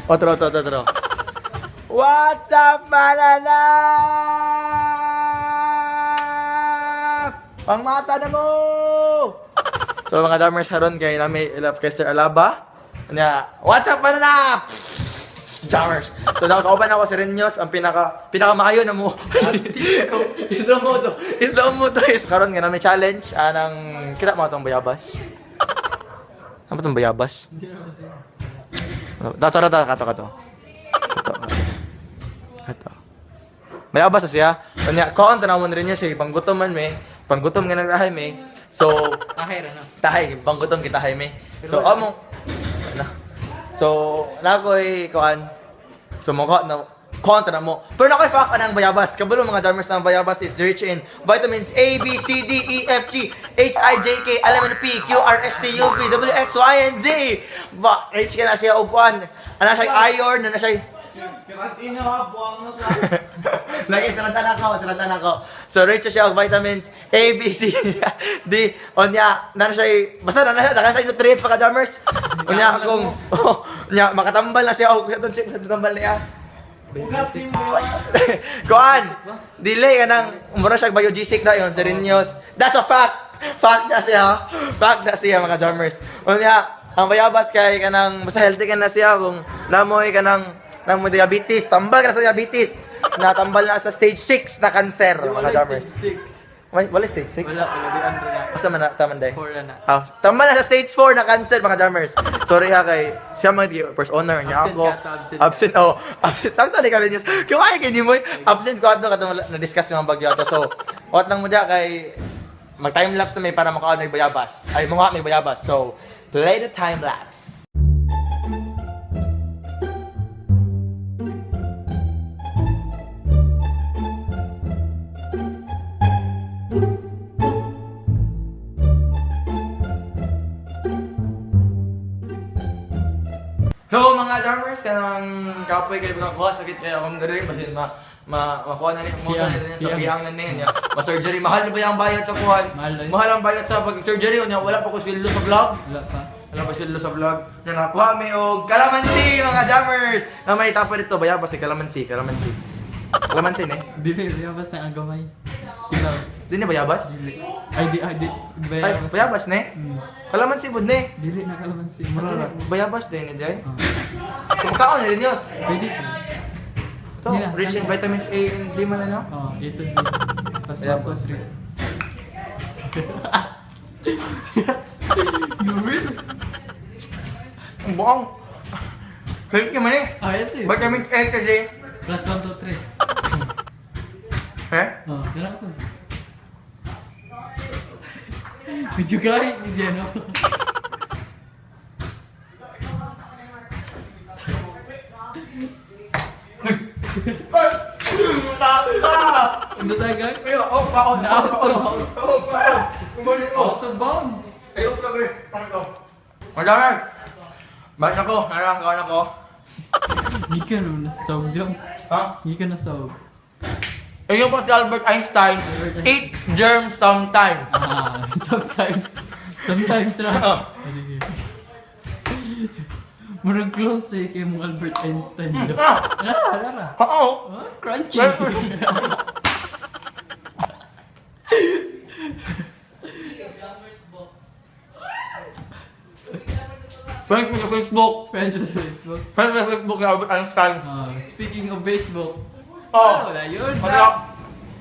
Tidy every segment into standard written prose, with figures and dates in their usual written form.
Otro, otro, otro, otro. What's up, mananap? Pangmata na mo! So mga jammers, haron kay nami ilap kay Sir Alaba. Nya, what's up, mananap? Jammers. So nakauban ako si Renyos, ang pinaka pinakamaayo na mo. Islo mo to. Islo mo to. Karon nga nami challenge anang kita mo atong bayabas. Ano ba itong bayabas? Hindi naman sir. Dato, dato, kato, kato. Kato. Kato. Bayabas na siya. Unya, koon tanawon rin niya siya. Panggutom man me. Panggutom nga naglahay me. So, Tahay ra no. tahay, panggutom kita hay me. So, among ano. So, nakoy kuan. So, mo na kontra na mo. Pero nakoy fact anang bayabas. Kabalo mga jammers, ang bayabas is rich in vitamins A, B, C, D, E, F, G, H, I, J, K, L, M, N, P, Q, R, S, T, U, V, W, X, Y, and Z. Ba, rich ka na siya og kuan. Ana siya iron, ana siya. Lagi saratan ako, saratan ako. So rich siya og vitamins A, B, C, D. Onya, nana siya, basta nana siya, daghan siya nutrients pa ka jammers. Unya kung unya makatambal na siya og atong check natambal niya. Basic. Kuan, dili ka nang mura siya biogesic na yon, Serenios. That's a fact. Fact na siya. Fact na siya mga jammers. Unya, ang bayabas kay kanang basta healthy ka na siya kung namoy kanang namoy diabetes, tambal ka na sa diabetes. Natambal na sa stage 6 na cancer mga Wala jammers. stage 6. Wala stage 6? Wala, wala di under na. Asa man na taman day? 4 na na. Ah, tama na sa stage 4 na cancer mga jammers. Sorry ha kay siya mga first honor niya Absent ako. ka to, absent ka. Absent oh, absent sakto ni kami news. Kumain kay nimo. Absent ko ato katong na-discuss yung mga bagyo ato. So, what lang mo diya kay mag time lapse na may para makaon may bayabas. Ay mga may bayabas. So, play the time lapse. Hello mga jammers, kanang kapoy kay mga kuha sakit kay akong diri basin ma ma makuha na ni mo sa Piyang, sa piyang. piyang na ni niya. Ma-surgery mahal na ba yung bayad sa kuhan? Mahal na yun. Mahal ang bayad sa pag surgery unya wala pa ko sweldo sa vlog. Wala pa. Wala pa sweldo sa vlog. Nya nakuha mi og kalamansi mga jammers. Na may tapa dito bayabas si kalamansi, kalamansi. Kalamansi ne. Dili, bayabas na ang gamay. Tilaw. Di ni bayabas? Dili. Ay, di, ay, di. Ay, Bayabas. bayabas ne. Kalamansi bud ne. Dili na kalamansi. Di Mura ni ra. bayabas din ni day. Ah, Kumakaon ni Dios. pwede pa. Ito, Di na, rich in tama. vitamins A and Z man ano. Oh, A to Z. Plus 1 plus 3. Noel? Ang buong. Healthy man eh. Ah, healthy. Vitamin A kasi. Plus 1 to 3. Eh? Oh, tara ko. Medyo gahit ni Jeno. Ano tayo guys? Ay, oh, paon. Na-out Paon. of- Oh, paon. Kumuli ko. Out of bounds. Ay, oh, kabe. Paano ko? Madami. Bakit ako? Naraang ako. Hindi ka naman nasawag dyan. Ha? Hindi ka nasawag. Ayun po si Albert Einstein. Albert Einstein. Eat germs sometimes. Ah, sometimes. Sometimes ra. Oh. Sige. Murag close eh kay mong Albert Einstein. Ah! Lara, lara. Oo. Oh, crunchy. Friends mo sa Facebook. Friends sa Facebook. Friends mo sa Facebook si Albert Einstein. Ah, speaking of Facebook. Oh. Wala yun. Ano?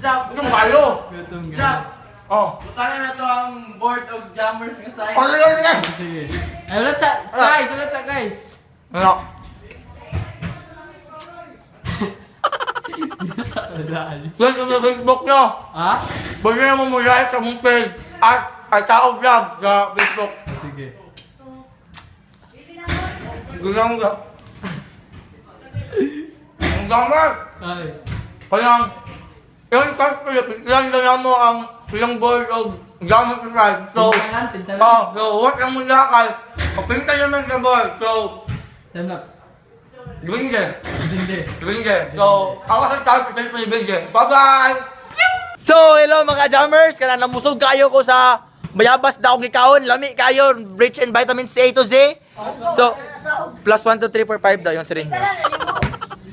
Zap! Ito mo kayo. Gutom ka. Zap! Oh. Butana na to ang board of jammers nga sign. Ano yan yan? Sige. Ay, wala sa, guys, wala sa, guys. Ano? Sa wala, alis. Friends mo sa Facebook nyo. Ah? Pwede naman mo like sa mong page at ay tao vlog sa Facebook. Ah, sige. Gusto mo ba? Ang dami! Ay. Kaya, yung kasi, ilan na mo ang ilang board of gamit sa. So, Pintalan, pintalan. oh, so what ang muna kay, kapinta naman sa board. So, Time lapse. Gringe. Hindi. Gringe. So, ako sa tao, sa Gringe. Bye-bye! So, hello mga jammers! Kana namusog kayo ko sa bayabas daw gikaon, lami kayo, rich in vitamin C to Z. So, Plus 1, 2, 3, 4, 5 daw yung sa rin.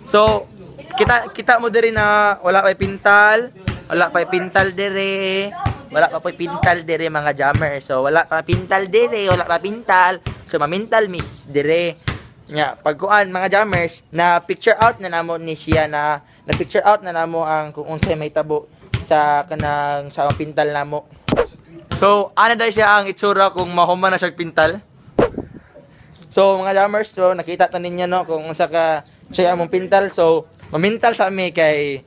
So, kita kita mo diri na wala pa pintal, wala pa pintal dire. Wala pa pintal dire, mga jammer. So, wala pa pintal dire, wala pa pintal. So, mamintal mi dire. Nya, pagkuan, mga jammers, na picture out na namo ni siya na na picture out na namo ang kung unsay may tabo sa kanang sa pintal namo. So, ana dahil siya ang itsura kung mahuman na siya pintal. So mga jammers, so nakita ta ninyo, no, kung unsa ka siya among pintal. So mamintal sa ami kay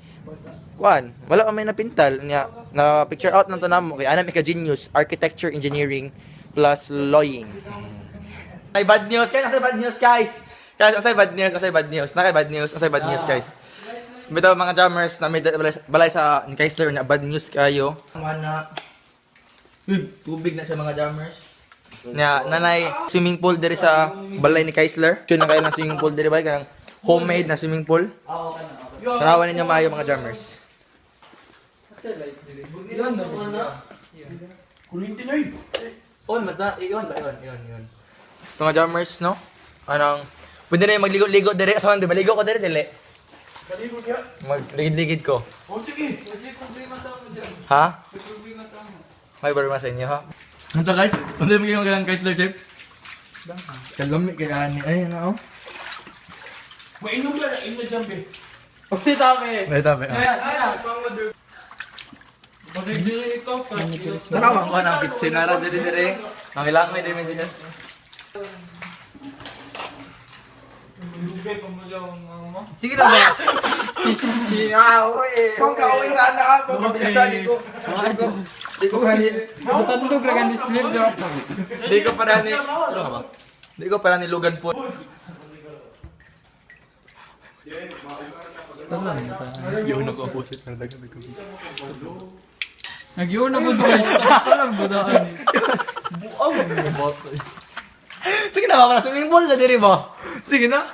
kuan, wala pa may napintal niya. Na picture out lang to namo kay ana mi ka genius, architecture, engineering plus lawying. Ay, bad news guys, kasi bad news, guys. Guys, kasi bad news, kasi bad news. Nakay bad news, kasi bad news, guys. Bitaw, mga jammers, na may balay, balay sa ni Chrysler na bad news kayo. Mana. Uy, tubig na sa mga jammers. Nya, nanay swimming pool diri sa balay ni Chrysler. Yun na kayo ng swimming pool diri ba kanang homemade na swimming pool. Tanawan ninyo maayo, mga jammers. On mata, iyon ba iyon, iyon, iyon. Mga jammers, no? Anong pwede na yung magligo-ligo diri sa man, maligo ko diri dili. Maligo ka? Magligid-ligid ko. Oh, sige. May problema sa mo dyan. Ha? May problema sa mo. May problema sa inyo, ha? Ano guys? Ano yung magiging kailangan Chrysler Jeep? Kalami kay ani. Ay, ano? Mainom na, inom na dyan, be. Okay, tabi. May tabi. Saya, saya. Bakit dili ikaw ka? Tanawan ko ng kitchen na diri diri. Mangilangoy diri diri. Sige na ba? Kung kaoy ra na ako, kabisa di ko. Di ko di ko Matandog ra gani slip do. di ko para ni ano ka ba? Di ko para ni Logan Paul. Yun ako opposite na dagan ko. Nagyo na mo guys. Talang budaan eh. Sige na, para swimming pool na diri ba? Sige na.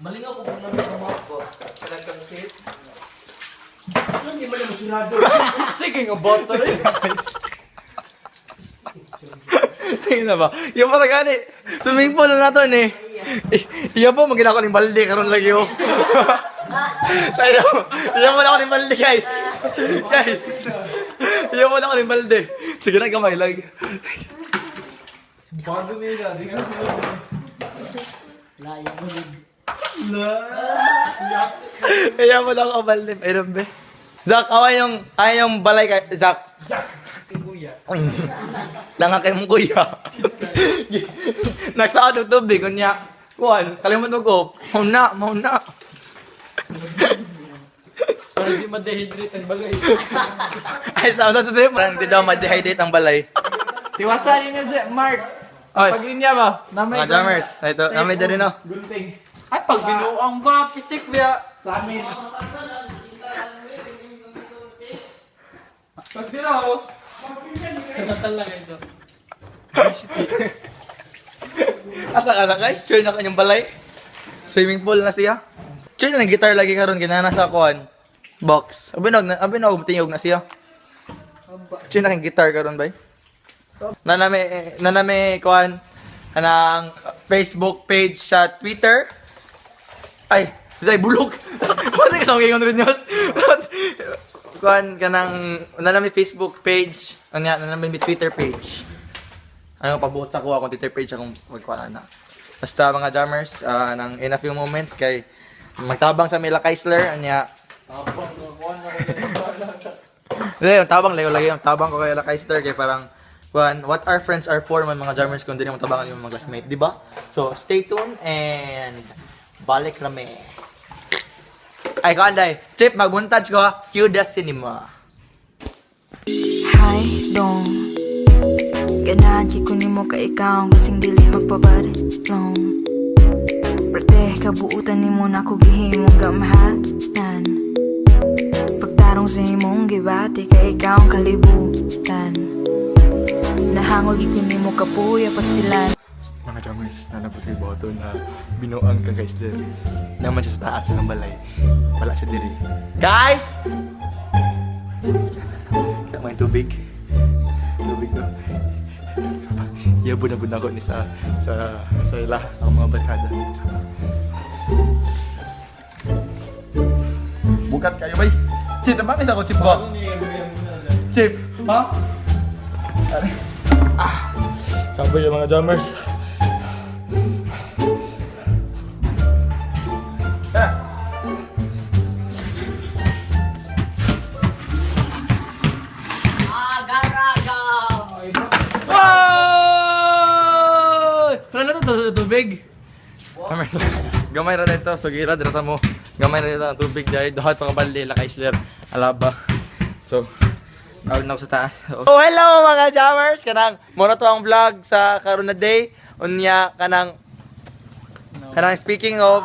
Malingaw ko kung naman ang mga ko. Kailangan kang tape. Hindi mo naman sinado. Sige nga bottle. Sige na ba? Yung para gani, swimming pool na nato ni. Iya po, magina ko ng balde karon lagi oh. Tayo, iya mo na ako ng balde, guys. Guys. Iya mo na ako ng balde. Sige na, gamay lang. Bago nila, di ka. Iya mo na ako balde. Ayun, be. Zach, away yung balay kay Zach. Kuya. Langan kay mong kuya. Nagsaad og tubig unya. Kuan, kalimot og off. Mauna, mauna. Para di ma-dehydrate ang balay. Ay, sa sa parang di daw ma-dehydrate ang balay. Tiwasan ninyo dyan, Mark. Oy, Paglinya ba? Namay mga jammers, ito, namay diri no. Gunting. Ay, pag binuang ba, pisik ba? Sa amin. Tapos din ako. Total lang guys. Oh. Asa ka na guys, sure na kanyang balay. Swimming pool na siya. Sure na ng guitar lagi karon kinana sa kuan. Box. Abi nog tingog na siya. Sure na kang guitar karon bay. Nanami nanami kuan anang Facebook page sa Twitter. Ay, ay bulok. Wala ka sa mga rin news. Kuan kanang nanami Facebook page, anya nanami Twitter page. Ano pabuot sa kuha akong Twitter page akong magkuha na. Basta mga jammers, nang in a few moments kay magtabang sa Mila Chrysler anya. Hindi, yung tabang layo lagi yung tabang ko kay La Chrysler kay parang kuan, what our friends are for man, mga jammers, kung di mo tabangan yung mga classmate, di ba? So stay tuned and balik rame. Ay, kuan day. Chip, magmontage ko ha. Cue the cinema. Hi, dong. Ganahan kay ko nimo ka ikaw ang kasing dili magpabadlong. Prete, kabuutan nimo na ako gihimong gamhanan. Pagtarong sa imong gibati kay ikaw ang kalibutan. Nahangol gyud ko nimo kapuya pastilan. Mga jammers, nanapot kay Boto na binuang kang Kaisler. Naman siya sa taas ng balay. Wala siya diri. Guys! Kita mo yung tubig. Tubig no. Yabo na ako ni sa ila ang mga barkada. Bukat kayo bay. Chip, bakit sa ako chip ba? Chip, ha? Ah. Kaboy yung mga jammers. Oy! Wala na to, tubig. Gamay gamay ra dito, so gira dito mo. Gamay ra dito ang tubig dahil duha to ka balde la Kaisler alaba. So, out na ako sa taas. Oh, hello mga jammers! Kanang mura to ang vlog sa karon na day. Unya kanang kanang speaking of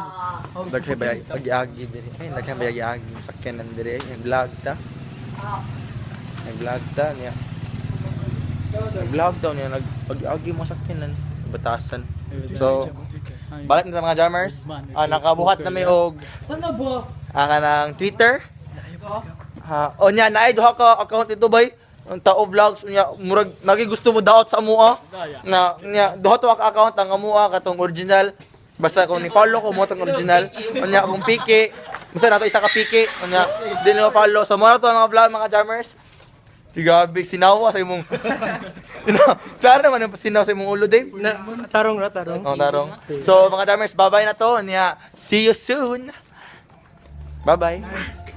daghay ba agi-agi diri. Ay, daghay ba agi-agi sakyanan diri ay vlog ta. Ay vlog ta niya. Vlog daw niya nag agi-agi mo sakyanan batasan. So, balik na sa mga jammers. Ah, nakabuhat na may og Ano ba? kanang Twitter. Ha, o niya naay duha ka account ito bay. Ang tao vlogs niya murag nagi gusto mo daot sa amoa. Na niya duha to ka account ang amoa katong original. Basta kung ni follow ko mo tong original. Unya kung piki, basta nato isa ka piki. Unya di mo follow. So mo na to ang mga vlog mga jammers. Tigabi sinawa sa imong. Klaro naman ang sinaw sa imong ulo, Dave. Na, tarong ra, tarong. Oh, tarong. So mga jammers, bye-bye na to. Niya, see you soon. Bye-bye.